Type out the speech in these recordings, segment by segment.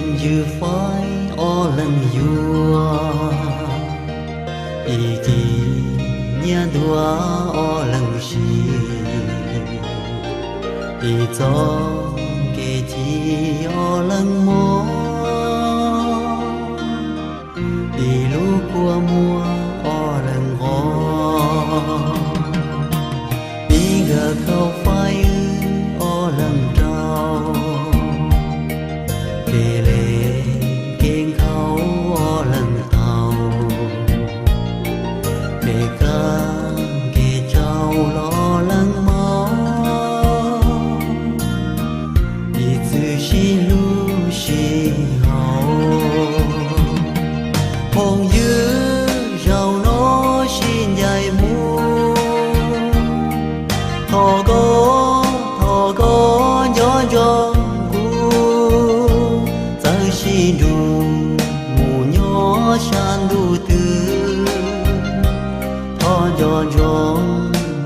Ywj faib ob leeg yuav, ib cim nyiaj ntuag ob leeg siv, ib txoj kev ci ob leeg mob, ib lub kua muag ob leeg nqos, ib nkawm khaub faib wb ob leeg rau, kev le kev nkhaus ob leeg tau, kev kaj kev tsau los leej mos, ib txwm sib hlub sib haum. Phooj ywg, zaum no sib ncaim mus, thov koj, thov koj nco ntsoov kuv, txawm sib nrug mus nyob sab ntuj twg, thov nco ntsoov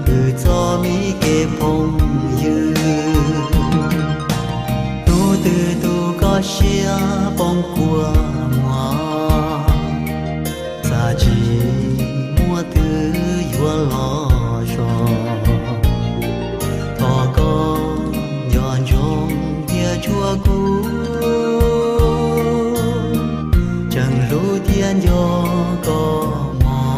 wb txoj me kev phooj ywg. Hnub twg tus koj siab poob kua muag, xav tsis muaj twg yuav los zog, thov koj nco ntsoov thiab tshua kuv, tseem hlub thiab nco koj mog.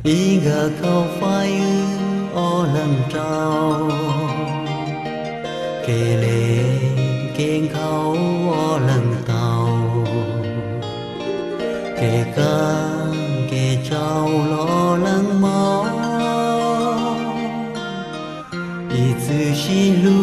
Ib nkawm khaub faib wb ob leeg rau, kev le kev nkhaus ob leeg tau, kev kaj kev tsau los leej mos, ib txwm sib hlub